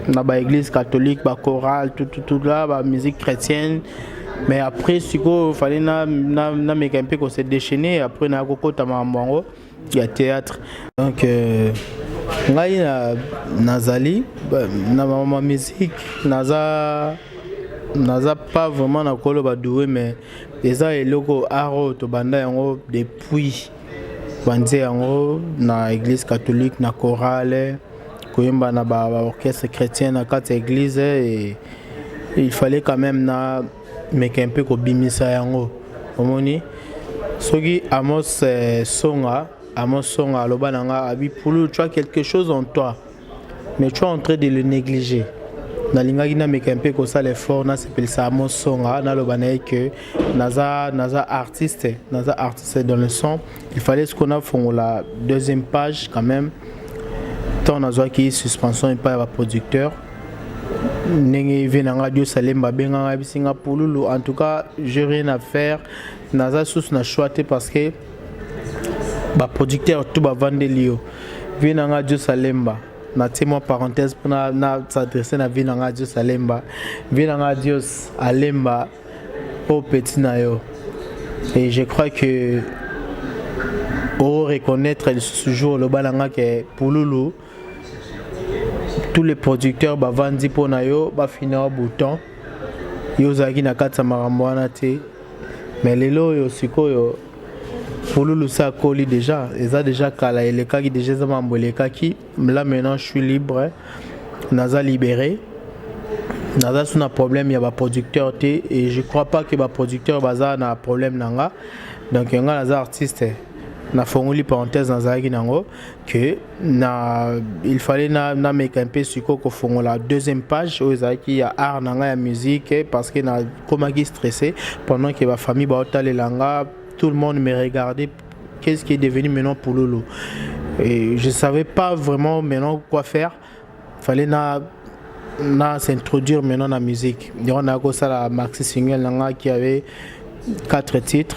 na baéglise catholique, bachorale, tout, tout, tout là, bamusique chrétienne. Mais après sikoyo fallait nameka mpe kose déchaîner. Après naya kokota makambo yango ya théâtre. Donc ngai nazali na ma musique, naza pas vraiment na koloba doué, mais eza eloko art oyo tobanda yango depuis banze yango na église catholique, na chorale, koyemba na baorchestre chrétien na kati ya église. Et il fallait quand même na meka mpe kobimisa yango. Omoni soki Amos Songa, Amos Songa aloba na nga abi: "Pulu, tu as quelque chose en toi, mais tu es en train de le négliger." Nalingaki nameka mpe kosala effort, nasepelisa Amos Songa, naloba na ye ke naza artiste, naza artiste dans le son. Il fallait ce qu'on a fongola deuxième page quand même. Ntango nazwaki suspension epai ya baproducteur, ndenge vie na nga Dios Alemba abenganga, ayebisi nga: "Pululu, en tout cas j'ai rien à faire, naza susu na choix te parce que baproducteur tout bavandeli yo." Vie na nga Dios Alemba, natie mwa parenthèse mpona na s'adresse na vie na nga Dios Alemba. Vie na nga Dios Alemba, oyo petit na yo, et je crois que reconnaître lisusu jour oloba na nga ke: "Pululu, tous les producteurs bavandi mpo na yo, bafina yo bouton, yo ozalaki na kati ya makambo wana te." Mais lelo oyo sikoyo Pululu sa akoli déjà, eza déjà kala, elekaki déjà, eza mambo elekaki. Là maintenant je suis libre, naza libéré, naza su na problème ya baproducteur te, et je crois pas que baproducteur baza na problème na nga. Donc nga naza artiste. Nafongoli parenthèse nazalaki nango que na il fallait nameka mpe sikoyo kofongola deuxième page oyo ezalaki ya art na ngai ya musique, parce que nakomaki stressé pendant que bafamille baotalela nga, tout le monde me regardait: qu'est-ce qui est devenu maintenant Pululu? Et je savais pas vraiment maintenant quoi faire. Fallait na s'introduire maintenant na musique. Yango na kosala maxi single na nga qui avait quatre titres.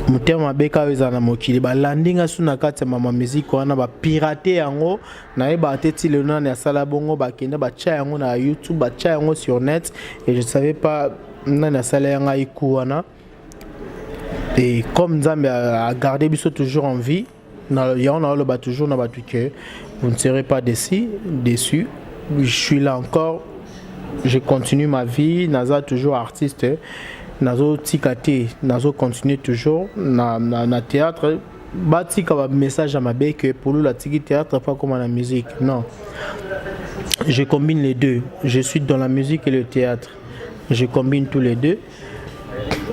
Motema mabe kaka ezala na mokili, balandi nga su na kati ya mama musique wana, bapirate yango. Nayebaka te ti lelo nani asala bongo. Bakende batya yango na YouTube, batya yango sur net, et je savais pas nani asala ya ngai ku wana. Et comme Nzambe a gardé biso toujours en vie, yango naoloba toujours na bato que vous ne serez pas déçus, déçus. Je suis là encore, je continue ma vie, naza toujours artiste, nazotika te, nazocontinue toujours na théâtre. Batika bamessage ya mabe ke Pululu atiki théâtre pas comme na musique. Non, je combine les deux. Je suis dans la musique et le théâtre, je combine tous les deux.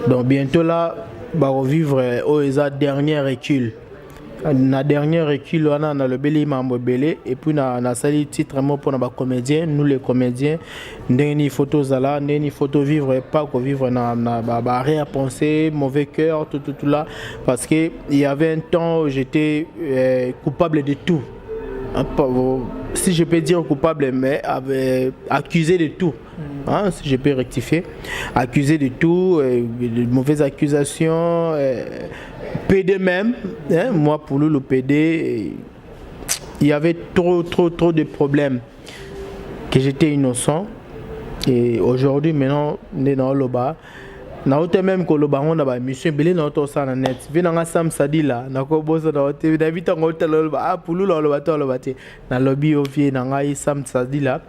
Donc bientôt là bakovivre oyo eza dernier recul. Na dernier recul wana nalobeli mambo ebele, et puis nasali titre moko mpona bacomédien. Nous les comédiens, ndenge nini faut tozala, ndenge nini faut tovivre, pas kovivre na ba arrière pensée, mauvais cœur, tout, tout, tout là, parce que il y avait un temps où j'étais coupable de tout, si je peux dire coupable, mais accusé de tout, hein, si je peux rectifier, accusé de tout, de mauvaises accusations, PD même, hein, moi pour le PD, il y avait trop, trop, trop de problèmes, que j'étais innocent. Et aujourd'hui, maintenant, dans le bas, naote même koloba ngo na baémission ebele na osala na net. Vie nanga Sam Sadila, nakobosana te, nayebi ntango otala oloba: "Ah, Pululu oloba te, oloba te." Nalobi yo, vie na ngai Sam Sadila,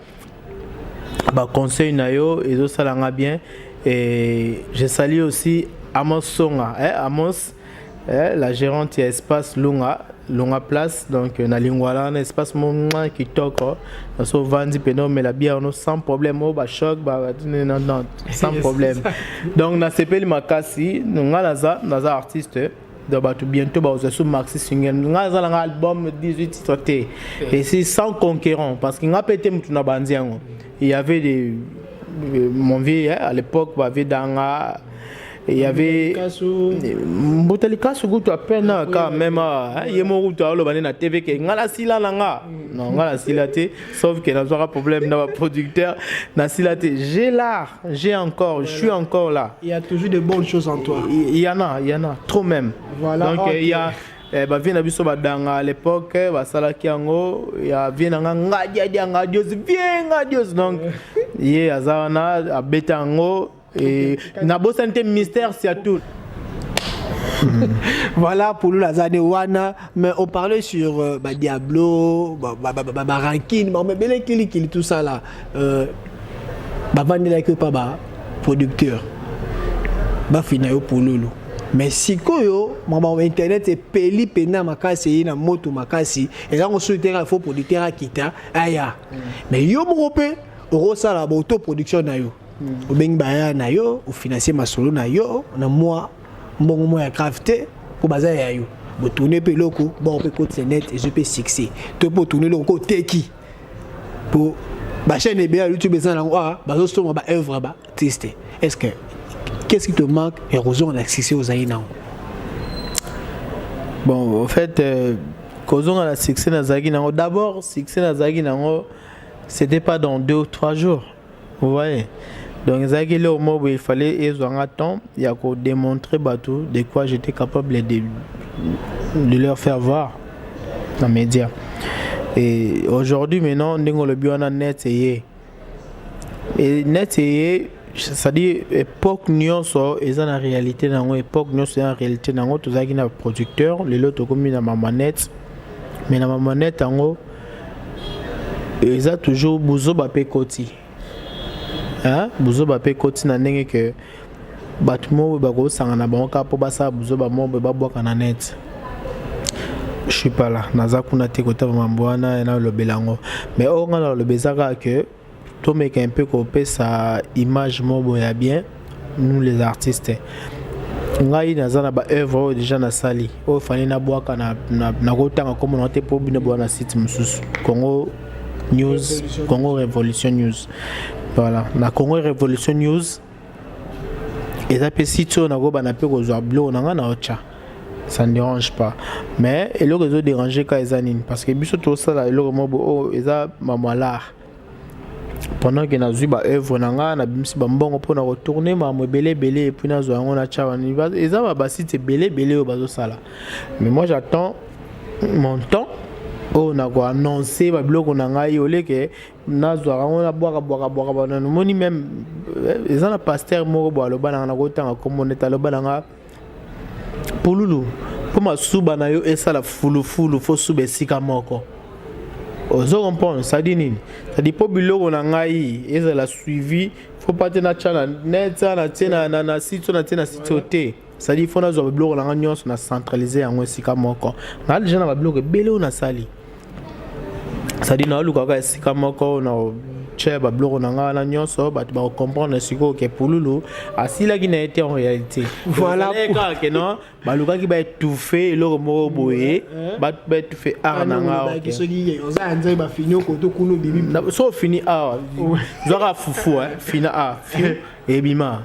baconseil na yo ezosala nga bien. Et je salue aussi Amos Songa, eh, Amos, eh, la gérante ya espace Lunga, Lunga Place. Donc na Lingwala na espace mwa kitoko, naso ovandi mpena omela bière no sans problème, oyo bachoc, non, non, sans problème. Donc nasepeli makasi. Nga naza artiste. Donc bato bientôt bazwa so maxi single. Nga naza nanga album 18 titres te, et c'est sans concurrent, parce que nga mpe te mutu na bandi yango. Il y avait des Mon vieux, à l'époque, bavieux Danga, il y avait Mbuta Likasu kutu à peine quand même, ye moko kutu aloba nde na TV ke nga nasila na nga. Non, nga nasila te, sauf que nazwaka problème na baproducteur. Nasila te, j'ai l'art, j'ai encore, je suis encore là. Il y a toujours de bonnes choses en toi. Il y en a, il y en a trop même. Voilà. Donc il y a bavieux na biso badanga à l'époque basalaki yango ya vieux na nga Ngadiadia, Ngadios, vieux Ngadios. Donc ye aza wana, abeta yango nabosani te Mystère Siatou. Voilà, pour nous la année wana, mais on parlait sur bah, Diablo, bah, bah, bah, bah, bah, Rankine, bah, mais bele kili kili, tout ça là, bavandelaki pa ba producteur, bafina yo Pululu. Mais sikoyo mama internet epeli mpena makasi, eye na moto makasi, ezango soki te faut producteur akita aya. Mais yo moko mpe okosala ba autoproduction na yo, obengi baya na yo, ofinancie masolo na yo na mwa mbongo moko ya grave te, mpo baza ya yo. Botourne mpe eloko bongo mpe kotisa net, ezwi mpe succès, to mpe otourne eloko ko oteki, mpo bachaîne ebele ya YouTube eza nango awa, bazosomba ba œuvre ba artiste. Est ce que qu'est-ce qui te manque ya kozonga na succès ozali nango? Bon, en fait, kozonga na succès nazalaki nango, d'abord succès nazalaki nango, c'était pas dans 2 ou 3 jours, vous voyez. Donc ezalaki eloko moko boye, il fallait ezwanga temps ya kodémontrer bato de quoi j'étais capable de leur faire voir na média. Et aujourd'hui, maintenant, ndenge olobi wana, net eye et net eye, c'est-à-dire époque nyonso eza na réalité nango, époque nyonso eza na réalité nango. Tozalaki na producteur, lelo tokomi na mama net, mais na mama net yango eza toujours buzoba mpe ekoti, hein? Buzoba mpe ekoti na ndenge ke bato moko boye bakosanga na bango kaka mpo basala buzoba moko boye, babwaka na net. Je suis pas là, naza kuna te kotaba mambo wana nalobela yango. Mais oyo nga naloba eza kaka ke tomeka un peu kopesa image moko boye ya bien, nous les artistes. Ngai naza na baœuvre oyo déjà nasali, oyo fani nabwaka, nakotanga nkombo na te mpo bino boya na site mosusu, Congo News, Congo Révolution News. Voilà, na Congo Révolution News eza mpe site oyo nakobana mpe kozwa biloko na ngai na otya, ça ne dérange pas. Mais eloko ezodérange ka eza nini? Parce que biso tosala eloko moko boye oyo eza mamwa l'art. Pendant ke nazwi baœuvre na ngai, nabimisi bambongo mpona kotourne makambo ebele ebele, et puis nazwa yango natya wana, eza basite ebele ebele oyo bazosala. Mais moi, j'attends mon temps oyo nakoannonce babiloko na ngai, oleke nazwaka yango nabwaka bwaka bwaka. Namoni même eza na pasteur moko boye aloba na nga, nakotanga kombo nete, aloba na nga: "Pululu, mpo masuba na yo esala fulufulu, fo suba esika moko." Ozo comprendre? C'est-à-dire nini? C'est-à-dire mpo biloko na ngai ezala suivi, faut pas te natya na net, natie na site oyo, natie na site oyo te. C'est-à-dire faut nazwa babiloko na ngai nyonso, na centraliser yango esika moko. Naa déjà na babiloko ebele oyo nasali, c'est-à-dire naolukaka esika moko na tia babiloko na ngai wana nyonso, bato bakocomprendre sikoyo ke Pululu asilaki na ye te en réalité. Voilà. Kaka ke non, balukaki baétouffe eloko moko boye, baétouffe art na nga. Soki oza ya Nzambe, bafini okoto kuna obimi. So ofini awa, zwaka fufu, fina a ebima.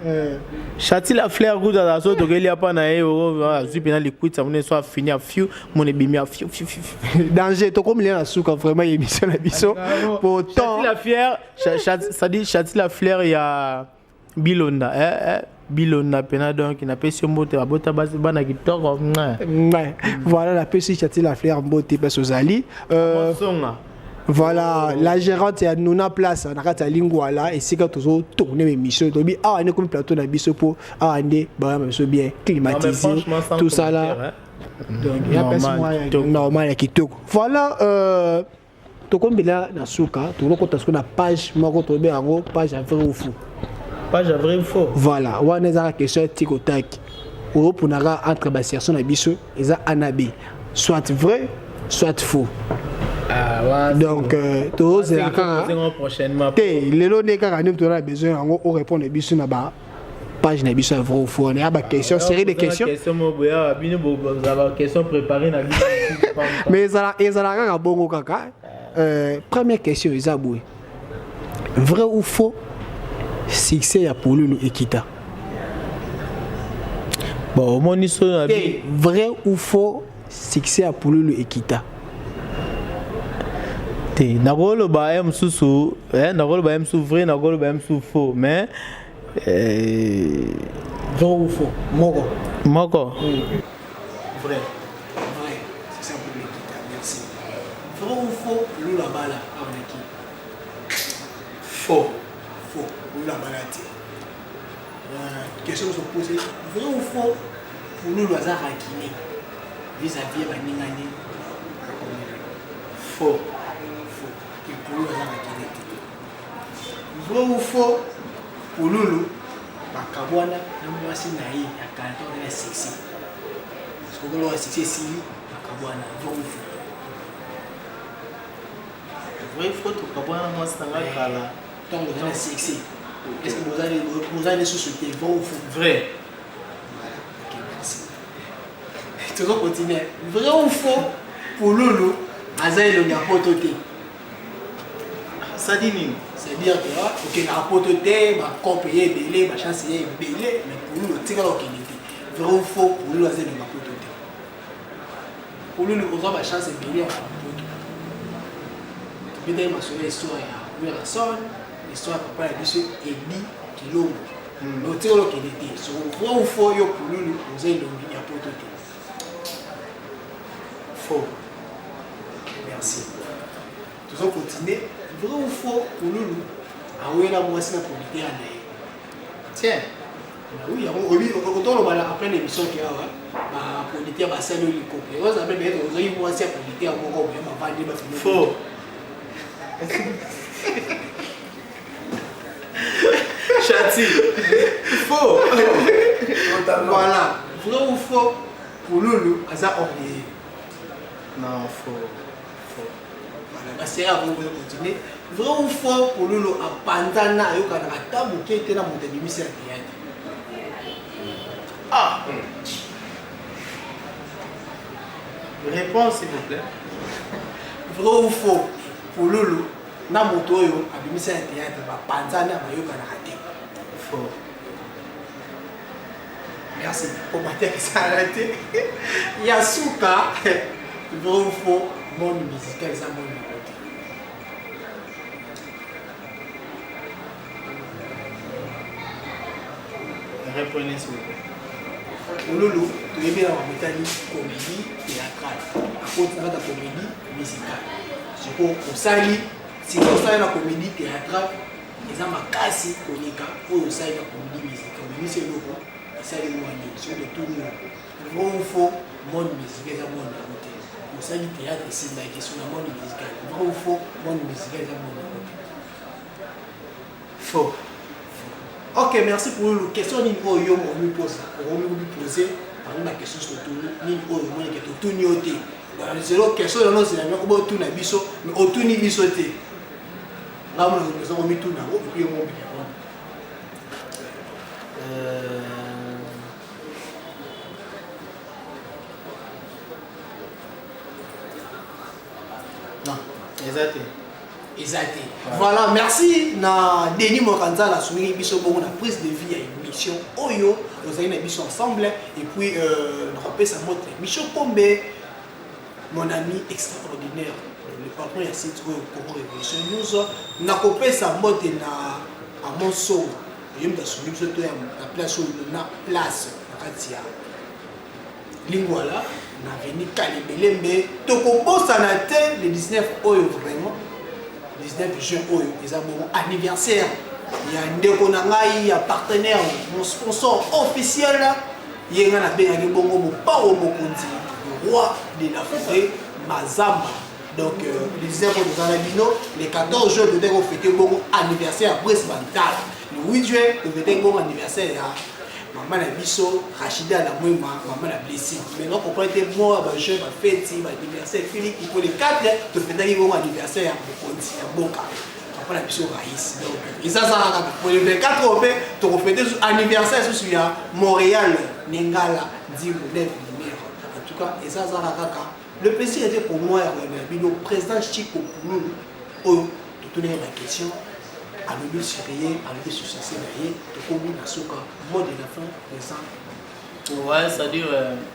Chati la fleur kuta azala so tokeli apa na ye, azwi mpena likwiti mone, so afini afiu mone ebimi afiu. Danger, tokomi na suka vraiment émission na biso. Pourtant la fleur, c'est-à-dire Chati la fleur ya Bilonda, Bilonda mpena. Donc napesi yo mbote, babota bana kitoko. Voilà, napesi Chati la fleur mbote mpe ozali. Songa. Voilà, la gérante ya Nuna Place na kati ya Lingwala, esika tozotourne émission. Tobi awa nde komi plateau na biso, mpo awa nde bayamba biso bien climatisé, tout ça là. Donc ya pesi mwa normal ya kitoko. Voilà, tokombela na suka, tokokota sikoyo na page moko toyebi yango, page ya vrai ou faux. Page ya vrai ou faux. Voilà, wana ezaka question ya tic au tac, oyoponaka entre basituation na biso, eza A na B, soit vrai soit faux. Ah, donc tozozela kaka te lelo nde kaka nde toza na besoin yango, orépondre biso na ba page na biso ya vrai ou faux, ya baquestion, série de questions. Question préparée na. Mais ezala kaka bongo kaka. Première question eza boye: vrai ou faux, Succès ya Pululu ekita. Bon, omoni so na bi. Vrai ou faux, succès ya Pululu ekita. Te, nakoloba ye mosusu, eh, nakoloba ye mosusu vrai, nakoloba ye mosusu faux, mais eh, vrai ou faux moko. Moko. Vrai. Vrai. Succès ya Pululu ekita. Merci. Vrai ou faux, Lula bala awanaki. Faux. Faux. Lula bala te. Question se pose, vrai ou faux, Pululu aza rancunier vis-à-vis ya baninga ni? Faux. Faux. Pululu aza rancunier te. Vrai ou faux, Pululu bakabwana na mwasi na ye ya kala ntango na succès. Soki ya succès esili, bakabwana. Vrai ou faux? Vrai, faux, tokabwana na mwasi na ngai kala. Ntango oza na succès, est-ce que boza lisusu te? Vrai ou faux? Vrai. Voilà, ok, merci. Tozo continuer. Vrai ou faux, Pululu aza elongi ya poto te? Sadi nini? C'est-à-dire que okendaka poto te, bacope ye ebele, bachance ye ebele, mais Pululu otikala okende te. Vrai ou faux, Pululu aza elongi ya poto te? Pululu ozwa bachance ebele ya poto. Tobetaki masolo ya histoire ya Werrason, histoire ya papa na biso Edi Kilombo. Mais otikala okende te. So vrai ou faux, yo Pululu oza elongi ya poto te? Faux. Merci. Tozo continuer. Vrai ou faux, Pululu awela mwasi na producteur na ye? Tiens. Oui, yango oyebi otoloba na après l'émission ke awa baproducteur basali oyo likope oza mpe peut-être ozwaki mwasi ya producteur moko boye bavandi bafini. Faux. Chati. Faux. Voilà. Vrai ou faux, Pululu aza orgueilleux? Non, faux. Faux. Voilà, basera avant de continuer. Vrai ou faux, Pululu apanzana ayokanaka ata moke te na moto abimisi ya théâtre? Ah. Réponse s'il vous plaît. Vrai ou faux, Pululu na moto oyo abimisi ya théâtre bapanzana bayokanaka te? Faux. Merci. Commentaire esala te. Ya suka, vrai ou faux, monde musical eza monde moko te? Reprenez s'il vous plaît. Pululu toyebi na mametali comédie théâtrale, akoti na kati ya comédie musicale. Sikoyo osali, sikoyo osali na comédie théâtrale eza makasi koleka oyo osali na comédie musicale. Obimisi eloko esali mwa nini? Soki totuni yo, vrai ou faux, monde musical eza monde yango te? Osali théâtre esimbaki, so na monde musical, vrai ou faux, monde musical eza monde yango te? Faux. Ok, merci pour le question. Nini oyo yo omiposa, okomi komipose parmi ba question totuni? Nini oyo omonike totuni yo te? Zelo question yango ozela moko botuna biso, mais otuni biso te. Nga mona eza komituna yango et puis yo moko répondre. Non, eza te. Eza te. Voilà, merci na Denis Mokanzala asungaki biso bongo na prise de vie ya émission oyo ozali na biso ensemble. Et puis nakopesa mbote na émission Kombe, mon ami extraordinaire, le patron ya site oyo Congo Révolution News. Nakopesa mbote na Amon Songo, ye moto asungi biso to ya na place oyo na place na kati ya Lingwala na avenue Kalebelembe. Tokobosana te le 19 oyo, vraiment 19 juin oyo eza bongo anniversaire ya ndeko na ngai ya partenaire, mon sponsor officiel, ye ngai nabengaki bongo Mopao Mokonzi, le roi de la forêt Mazamba. Donc le 19 oyo toza na bino, le 14 juin totaki kofete bongo anniversaire ya Brice Bantala, le 8 juin tofetaki bongo anniversaire ya mama na biso Rachida Lamwema, mama na Blessing. Maintenant comprendre te moi ba jeune ba feti ba anniversaire Philippe pour le 4 tofetaki bongo anniversaire ya mokonzi ya mboka papa na biso Raïs. Donc eza zala kaka pour le 24 oyo mpe tokofete anniversaire susu ya Montréal Nengala Ndimbu Neuf Lumière. En tout cas eza zala kaka, le plaisir était pour moi ya koyambela bino président Chico Pululu oyo totunaki ba question. Alobi sur ye, alobi sur succès na ye. Tokomi na suka, mot de la fin eza? Ouais, c'est-à-dire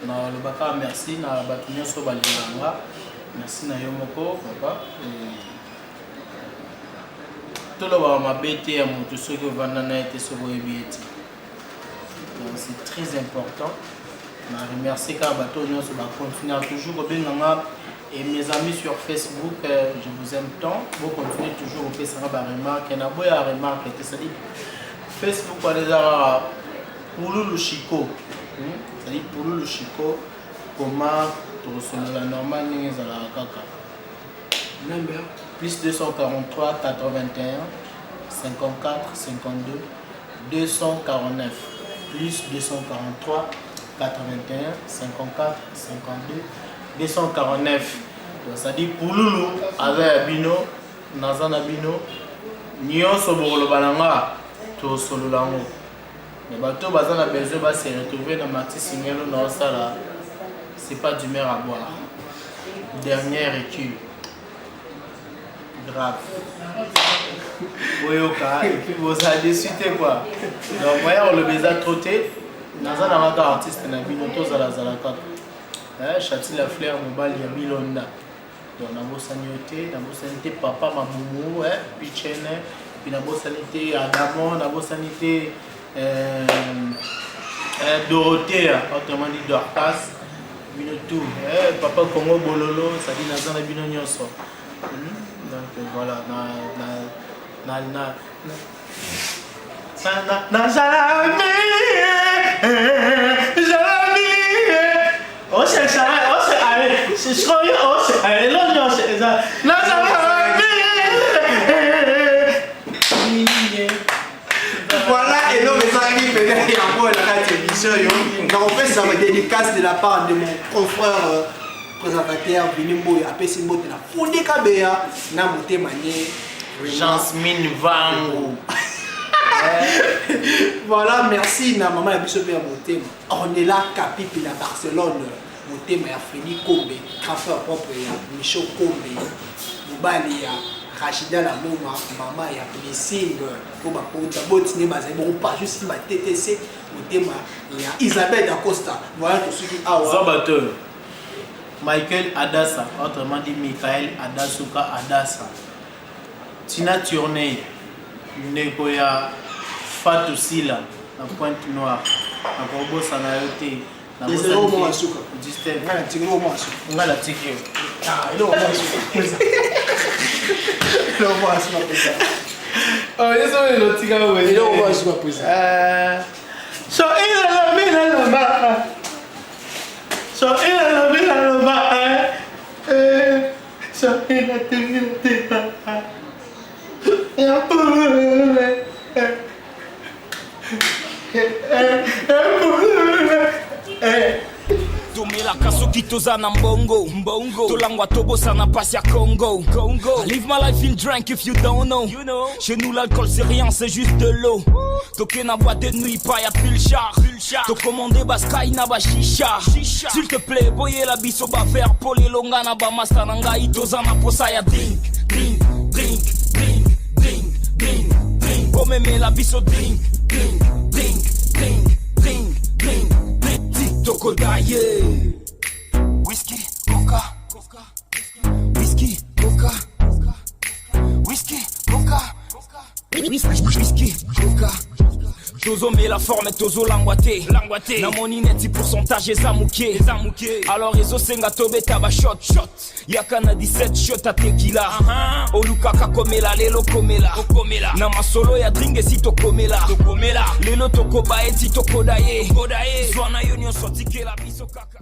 nalobaka merci na bato nyonso balingaka nga. Merci na yo moko, papa. Tolobaka mabe te ya motu soki ovanda na ye te, soki oyebi ye te. Donc c'est très important. Na remercier kaka bato nyonso bacontinue toujours kobenga nga et mes amis sur Facebook, je vous aime tant. Bocontinue toujours kopesanga baremarque. Naboya remarque te, c'est-à-dire Facebook wana eza kaka Pululu Shiko, c'est-à-dire Pululu Shiko. Koma tokosolola normal ndenge ezalaka kaka. Number? Plus 243 81 54 52 249, plus 243 81 54 52 249. Donc c'est-à-dire Pululu aza ya bino, naza na bino nyonso. Bokoloba na nga, tosolola yango. Mais bato baza na besoin ba se retrouver na maxi single na osala, c'est pas du mer à boire, dernier recul grave boyoka et puis bozala déçu te quoi. Donc moya koloba eza trop te. Naza na kaka artiste na bino, tozalazala kaka. Chati la Fleur, mobali ya Bilonda. Donc nabosani yo te, nabosani te papa Mabumu Pichene, puis nabosani te Adamo, nabosani te Dorothea, autrement dit Dorcas. Bino tout, papa Congo Bololo, c'est-à-dire naza na bino nyonso. Donc voilà, na na na na na nazalami zalami osesa ose ale sikoyo ose elo nyonso eza nazalami. Voilà, eloko ezalaki pene yango na kati ya émission oyo. Nakopesa dédicace de la part de mon confrère présentateur Vini Mboyo. Apesi mbote na Fundi Kabeya na motema ne. Jasmine Vangu. Voilà, merci na mama na biso mpe ya motema, Ornela Kapipi na Barcelone. Motema ya Fredi Kombe, grand frère propre ya Micho Kombe, mobali ya Rachida la Moma, mama ya Blessing po baponta botine bazali bongo pajusi ba TTC. Motema ya Isabelle Dacosta. Voilà, tosuki awa. Zwa bato oyo: Michael Adasa, autrement dit Michael Adasuka Adasa, Tina Tourney, ndeko ya Fatou Sila na Pointe Noire, nakobosana yo te. Eloko moko ya suka. Justin. Ngai natiki eloko moko ya suka. Ngai natiki yo. Eloko moko ya suka, eloko moko ya suka mpenza. Yeso oyo otika. Eloko moko ya suka mpenza. So ilalobi naloba, so ilalobi naloba, so ilatingilatina ya pululu. Tomelaka soki toza na mbongo mbongo, tolangwa tobosana pasi ya Congo Congo. I live my life in drink if you don't know. Chez nous l'alcool c'est rien, c'est juste de l'eau. Toke na boîte de nuit pa ya pulchar, tokomande ba sky na ba shisha. S'il te plaît, boyela biso baverre po lelonga na bamasta na ngai toza na posa ya drink, drink, drink, drink, drink, drink, drink. Bomemela biso drink, drink, drink, drink, drink, drink, drink. Tokodaye whisky coca, whisky coca, whisky coca, whisky coca. Tozomela forme, tozolangwa te. Namoni neti pourcentage eza moke, alors ezosenga tobeta bashot shot. Yaka na 17 shot ya tekila. Olukaka komela lelo, komela na masolo ya drink. Esi tokomela lelo, tokoba eti tokoda ye. Zwa na yo nyonso, tikela biso kaka.